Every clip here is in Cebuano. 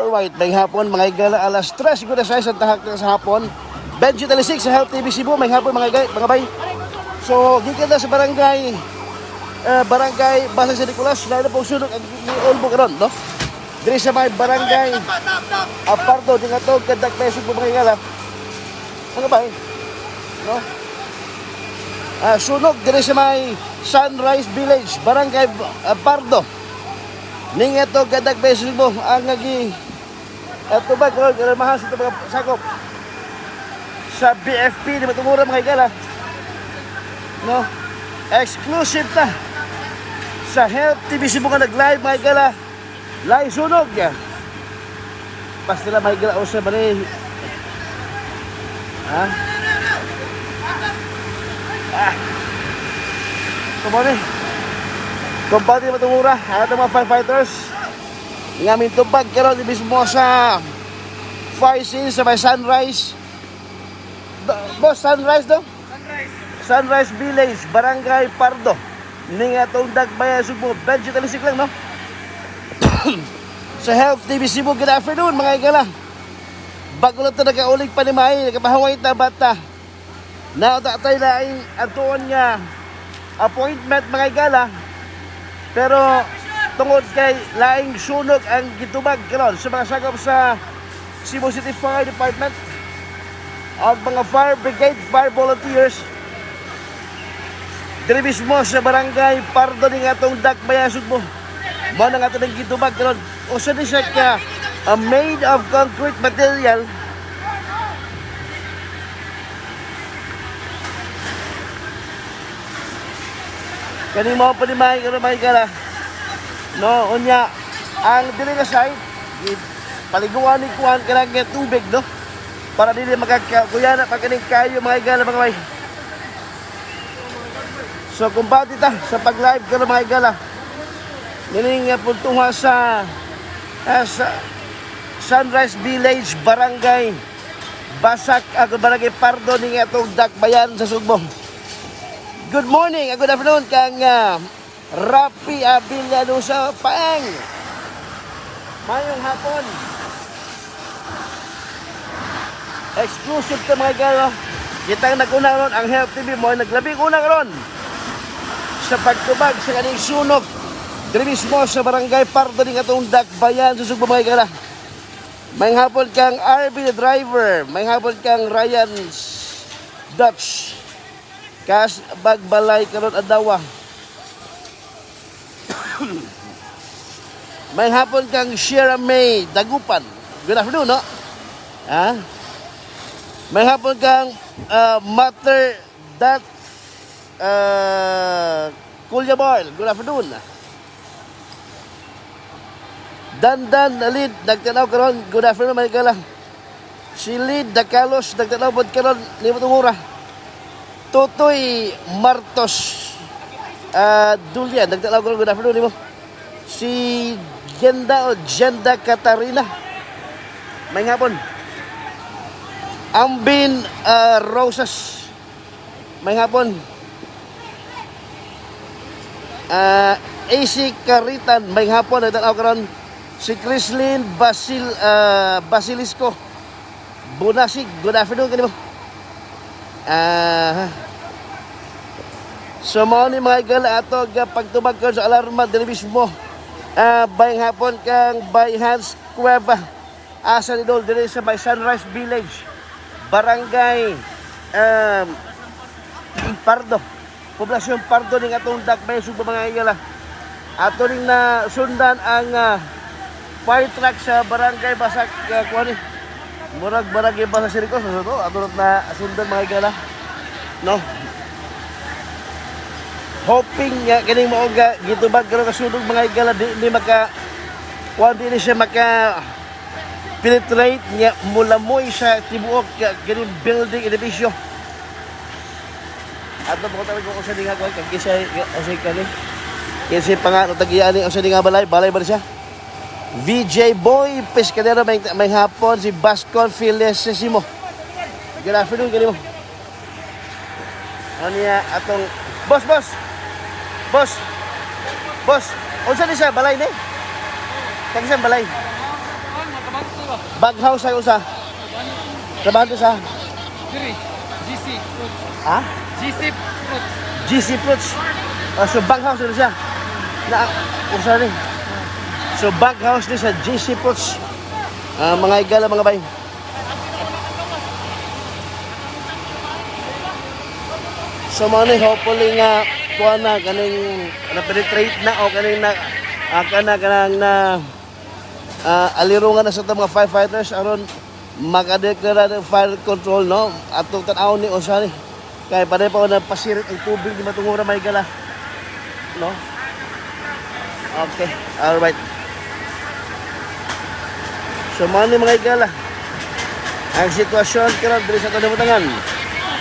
Alright, may hapon mga higala, alas 3 siguro sa isang tahak na sa hapon. Benji Talisik sa Health TV Cebu, may hapon mga higala, mga bay. So, gikan na sa barangay barangay Basa San Nicolas, na pong sunog ang giulbo karon, no? Diri sa may barangay Apardo, di nga to, kadak peso po mga higala. Mga bay, no? Ah, sunog diri sa may Sunrise Village, barangay Pardo. Ning ito kadak peso mo ang nagi ato ba karon kalamahan sa mga sakop sa BFP di matungura mga higala. No? Exclusive ta sa Health TV Cebu nga nag-live mga higala. Live sunog ya. Pastila mga higala usa ba ni? Ha? Ah. Kumone. Kumpati matungura ang atong mga firefighters. Ang aming tubag karon mismo sa fire scene sa may Sunrise. Boss, Sunrise do? Sunrise. Sunrise Village, Barangay Pardo. Ning atong Dagbayan, Sugbo. Benji Talisik lang, no? Sa Health TV Cebu, good afternoon, mga igala. Bago lang ito nagkaulig pa ni May, nagkapahaway ta bata. Nautatay na ay atuon nga appointment mga igala. Pero tungod kay laing sunog ang gitubag karon sa mga sakop sa Cebu City Fire Department ang mga fire brigade, fire volunteers diri mismo sa barangay Pardo ni atong Dakbayan Sugbo. Mao na nga atong gitubag karon. Usa ni siya ka a made of concrete material. Kani mo pa ni may karon may kara. No, unya ang dili nga side paliguan ni kuan kanang nga tubig no para dili makakuyana pa kaning kayo mga igala mga bay. So kumbati ta sa pag-live karon mga igala. Nining puntuha sa sa Sunrise Village, Barangay Basak, ako Barangay Pardo ning atong Dakbayan sa Sugbo. Good morning, good afternoon kang Rapi Abillanusa Paeng. Mayong hapon. Exclusive ta mga igala. Kitang naguna ron ang Health TV mo naglabing una ron sa pagtubag sa kaning sunog diri mismo sa barangay Pardo ning atong Dakbayan sa Sugbo mga igala. May hapon kang RB the driver, may hapon kang Ryan Dutch. Kas bagbalay karon adlaw. May hapon kang Shira May Dagupan. Good afternoon, no? Ha? May hapon kang Mater That Kulyabal. Good afternoon. Dandan Alid, nagtanaw karon. Good afternoon, mga kala. Si Lid Dakalos, nagtanaw pod karon ni Tungura. Totoy Martos Dulian, nagtanaw karon. Good afternoon nimo. Si Jenda o Jenda Katarina. May hapon. Ambin Rosas. May hapon. AC Caritan, may hapon nagtanaw karon. Si Chrislyn Basil Basilisco. Bunasig, good afternoon kanimo. Ah. So mao ni mga igala ato ga pagtubag karon sa alarma diri mismo. Ah, bayang hapon kang by Hans Cueva. Asa ni Dol diri sa may Sunrise Village, Barangay Pardo. Poblasyon Pardo ning atong Dakbayan Sugbo mga igala. Ato ning na sundan ang fire truck sa barangay Basak kuan ni. Murag barangay Basak Sirikos so to ato na sundan mga igala. No. Hoping nga kining mao ga gitubag karon ka sunog mga igala di, di maka kuan di ni siya maka penetrate nga mulamoy sa tibuok nga kining building edipisyo. Ato mo talaga ko sa dinga kuan kag kisay usay kani. Kasi pangano tagian ni usa dinga balay, balay ba siya? VJ Boy Pescadero may hapon si Bascon Felicissimo. Good afternoon kanimo. Ano niya atong boss boss. Boss. Boss, unsa ni siya balay ni? Kag isang balay. Baghouse ay usa. Trabahante sa Diri, GC Fruits. Ha? GC Fruits. GC Fruits. So baghouse na siya. Na usa ni. So baghouse ni sa GC Fruits. Mga igala, mga bay. So mo ni, hopefully nga kuha na kaning na penetrate na o kaning na kana kanang na alirungan na sa itong mga firefighters aron makadeklara ng fire control, no? Atong tan-awon ni usa ni kay pareho pa na pasirit ang tubig di matungura, may gala, no? Okay, all right. So mao ni, mga igala, ang sitwasyon karon diri sa Tanimutangan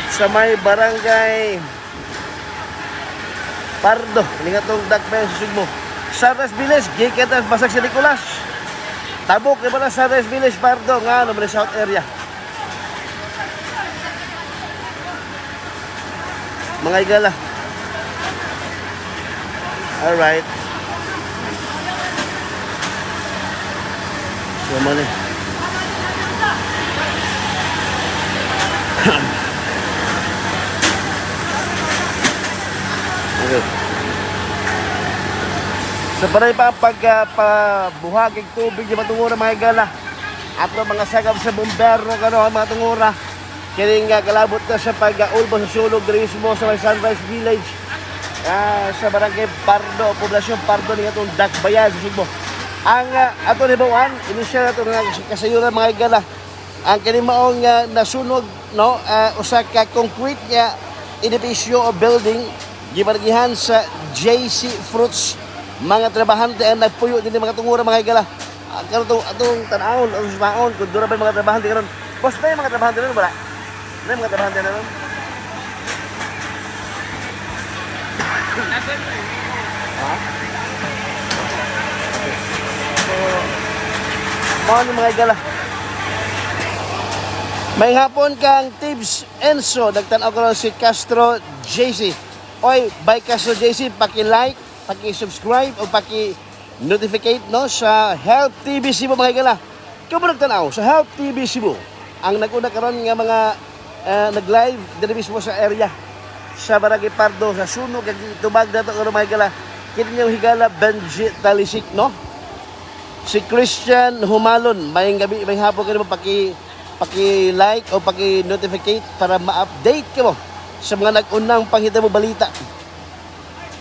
sa may Barangay Pardo ni atong Dakbayan sa Sugbo. Sunrise Village gikan ta Basag San Nicolas. Tabok di ba na Sunrise Village Pardo nga no South area. Mga igala. Alright. So mao ni. Okay. So paray pa ang pagpabuhagig tubig di matungura, mga igala. Ato mga sagap sa bombero kano ang mga tungura. Kining kalabot na sa pag-ulbo sa sulog diri mismo sa may Sunrise Village. Sa Barangay Pardo, Poblasyon Pardo ni atong Dakbayan sa Sugbo. Ang ato ni Bawan, initial ato nga kasayuran, mga igala. Ang kini maong nasunog, no, usa ka concrete nga edipisyo o building gibargihan sa JC Fruits. Mga trabahante ang nagpuyo din mga tungura, mga higala. Karon atong atong tan-awon ang sumaon kung dura ba yung mga trabahante karon. Boss, na yung mga trabahante ron wala na yung mga trabahante na ron? Ha? So, mao ni, mga higala. May hapon kang Tibbs Enzo, nagtanaw ko si Castro JC. Oy, by Castro JC, paki-like, paki-subscribe o paki-notificate, no, sa Help TV Cebu, mga higala. Kamo nagtanaw sa Help TV Cebu. Ang naguna karon nga mga nag-live diri mismo sa area sa Barangay Pardo sa sunog kag tubag dato karon, mga higala. Kini yung higala Benji Talisik, no? Si Christian Humalon, may gabi, may hapon kanimo, paki paki like o paki notificate para ma-update ka mo sa mga nag-unang panghitabo balita.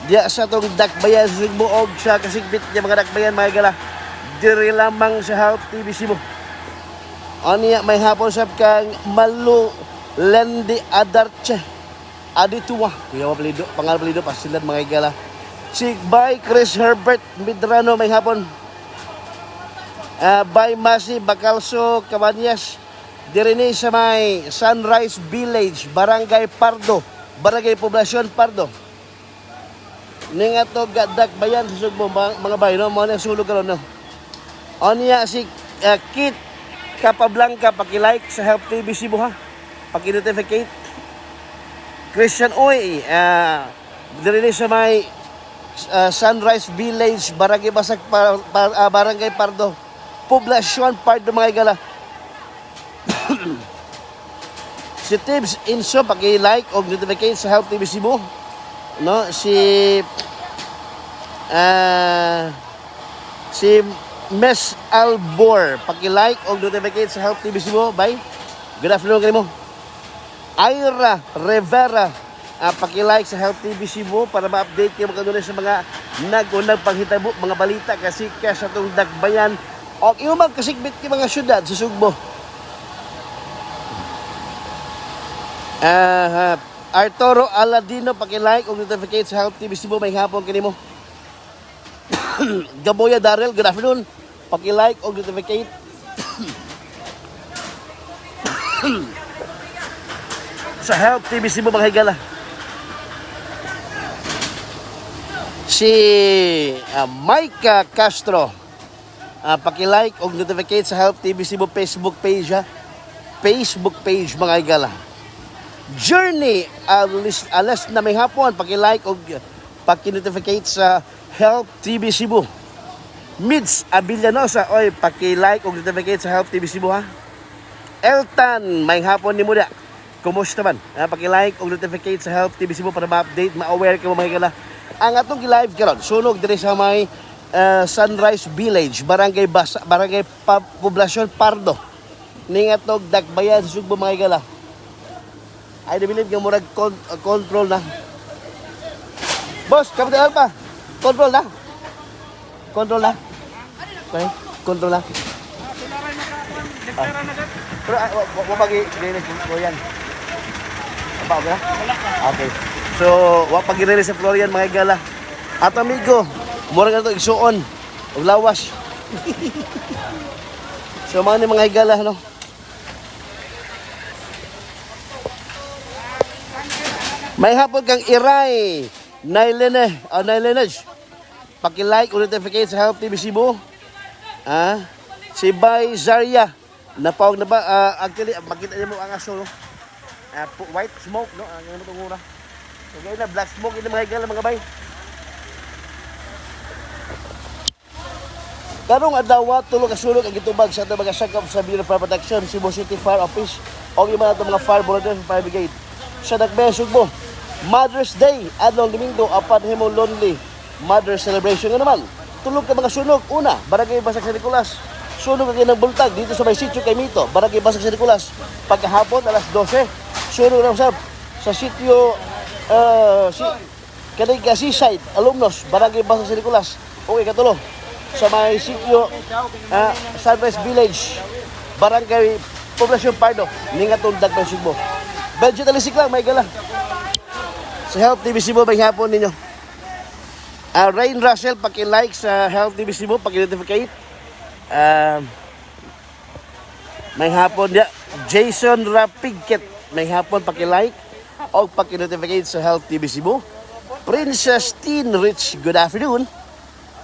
Diya sa atong Dakbayan sa Sugbo og sa kasigbit niya mga dakbayan, mga gala. Diri lamang sa Help TV Cebu. Aniya, may hapon sab kang Malu Lendi Adarche. Aditua. Kuya Palido, pangalan Palido, pasilan, mga gala. Si by Chris Herbert Midrano, may hapon. By Masi Bacalso Cabañas diri sa may Sunrise Village, Barangay Pardo, Barangay Poblacion Pardo. Ning ato gadak bayan sa Sugbo, mga bay, no, mo na sulog karon, no. Onya si Kit Capablanca, paki-like sa Help TV Cebu, ha. Paki-notificate. Christian Oy, diri sa may Sunrise Village, Barangay Basak, Barangay Pardo, Poblasyon Pardo, mga igala. Si Tibbs Inso, paki-like o notificate sa Help TV Cebu. No, si Miss Albor, paki-like o notificate sa Help TV Cebu. Bye. Good afternoon kanimo. Ira Rivera, paki-like sa Help TV Cebu para ma-update kayo mga sa mga nag-unang panghitabo, mga balita kasi ka sa itong dakbayan o iyong mga kasigbit kay mga syudad sa Sugbo. Arturo Aladino, paki-like o notificate sa Help TV Cebu. May hapon kanimo. Gaboya Darrell, good afternoon. Paki-like o notificate sa Help TV Cebu, mga higala. Si Micah Castro, paki-like o notificate sa Help TV Cebu Facebook page, ha. Facebook page, mga higala. Journey alas, alas na may hapon, paki-like o paki-notificate sa Help TV Cebu. Mids Abillanosa, oy, paki-like ug notificate sa Help TV Cebu ha. Elton, may hapon ni Muda. Kumusta man? Ah, paki-like ug notificate sa Help TV Cebu para ma-update, ma-aware ka mo, mga higala. Ang atong gi-live karon, sunog diri sa may Sunrise Village, Barangay Basa, Barangay Poblacion Pardo. Ning atong Dakbayan sa Sugbo, mga higala. I believe nga murag control na. Boss, Kapitan Alpha, control na. Control na. Okay, control na. Pero wa pag i-release ko yan. Apa ba? Okay. So, wa pag i-release sa Florian, mga higala. At amigo, mura nga to igsuon og lawas. So mga ni mga higala, no. May hapon kang Iray Nailene, oh, Nailenage. Paki-like o notificate sa Help TV Cebu. Ah, si Bay Zaria. Napawag na ba? Ah, actually, makita niyo mo ang aso, no? Ah, white smoke, no? Ang ano itong ura. So, gaya na, black smoke, ini mga higala, mga bay. Karong adlaw, tulo ka sulog ang gitubag sa atong mga sakop sa Bureau of Fire Protection, Cebu City Fire Office, o yung mga atong mga fire volunteers sa fire brigade. Sa Dakbayan, Sugbo, Mother's Day, adlong Domingo, apan himo lonely Mother's Celebration nga naman. Tulog ka mga sunog. Una, Barangay Basag San Nicolas. Sunog ang ng bultag dito sa may sitio kay Mito, Barangay Basag San Nicolas. Pagkahapon, alas 12, sunog na usab sa sitio si Kanig Seaside, Alumnos, Barangay Basag San Nicolas. Okay, katulo. Sa may sitio Sunrise Village, Barangay Poblacion Pardo, Ningatong Dagpan Sugbo. Benji Talisik lang, may gala. Sa Health TV Cebu, may hapon ninyo. Ah, Rain Russell, paki-like sa Health TV Cebu, paki-notificate. May hapon niya. Jason Rapigket, may hapon, paki-like o paki-notificate sa Health TV Cebu. Princess Teen Rich, good afternoon.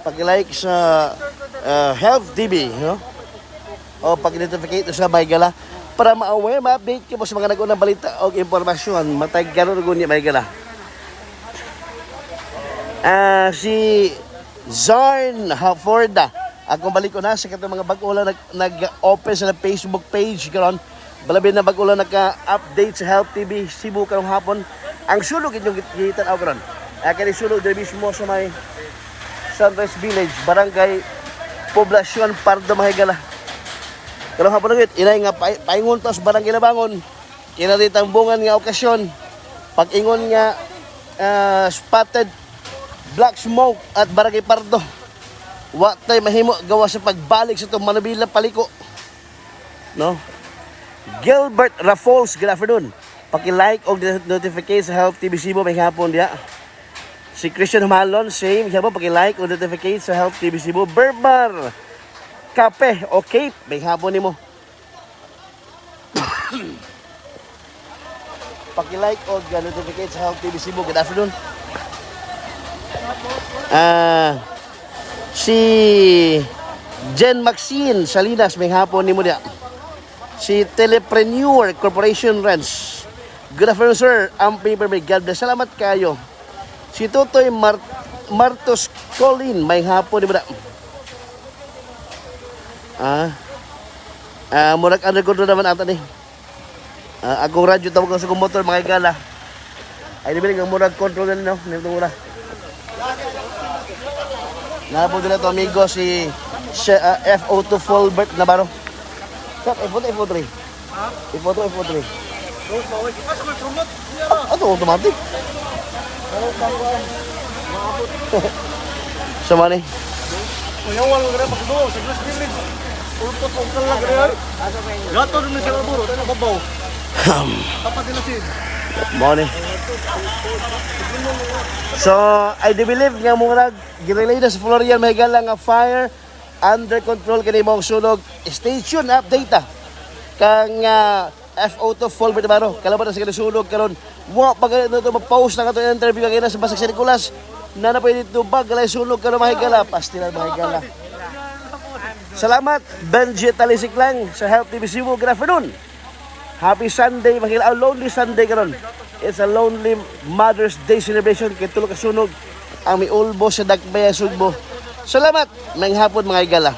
Paki-like sa Health TV, no? O pag-notificate sa may gala para ma-aware, ma-update ka mo sa mga nag-unang balita o impormasyon. Matay gano'n na may gala. Ah, si Zarn Haforda. Akong balik ko na sa katong mga bag-o lang nag-open sa Facebook page karon. Balabi na bag-o lang naka-update sa Health TV Cebu karong hapon. Ang sunog inyong gitan-aw karon. Ah, kani sunog diri mismo sa may Sunrise Village, Barangay Poblacion Pardo, Mahigala. Karong hapon na inay nga paingon to sa Barangay Labangon. Kina bungan nga okasyon. Pag-ingon nga spotted black smoke at Barangay Pardo. Wa tay mahimo gawa sa pagbalik sa itong Manabila paliko. No? Gilbert Rafols, good afternoon. Paki-like o notificate sa Health TV Cebu, may hapon diya. Si Christian Humalon, same. Siya po, paki-like o notificate sa Health TV Cebu. Berbar Kape o Cape, may hapon nimo. Paki-like o notificate sa Health TV Cebu. Good afternoon. Ah, si Jen Maxine Salinas, may hapon nimo diya. Si Telepreneur Corporation Rents. Good afternoon, sir. Ang paper may God bless. Salamat kayo. Si Totoy Martos Colin, may hapon nimo diya. Ah. Ah, murag underground naman ata ni. Ah, akong radyo tawag ko sa akong motor, mga igala. Ay, di ba ang murag control na no? Nito mura. Napo din na to amigo si FO2 Fulbert Navarro. Sir, FO2, FO3. FO2, FO3. Ah, ito automatic. Sa money. Kuyawan ko na pagdo sa Glass Village. Ultot og kalag real. Gato dun sa laburo, tayo babaw. Tapat nila si Money. So, I do believe nga murag girelay na sa Florian Mahigala nga fire under control kini mong sunog. Stay tuned, update ta. Kang FO2 Fulbert Navarro, kalaban na sa kanang sunog karon. Wa pa ganito to ma-post na kato interview kagina sa Basag San Nicolas. Na na pwede tubag galay sunog karon, Mahigala. Pastilan, Mahigala. Salamat, Benji Talisik lang sa Health TV Cebu. Good afternoon. Happy Sunday, makila. Oh, lonely Sunday karon. It's a lonely Mother's Day celebration kay tulo ka sunog ang miulbo sa Dakbayan Sugbo. Salamat. Maayong hapon, mga higala.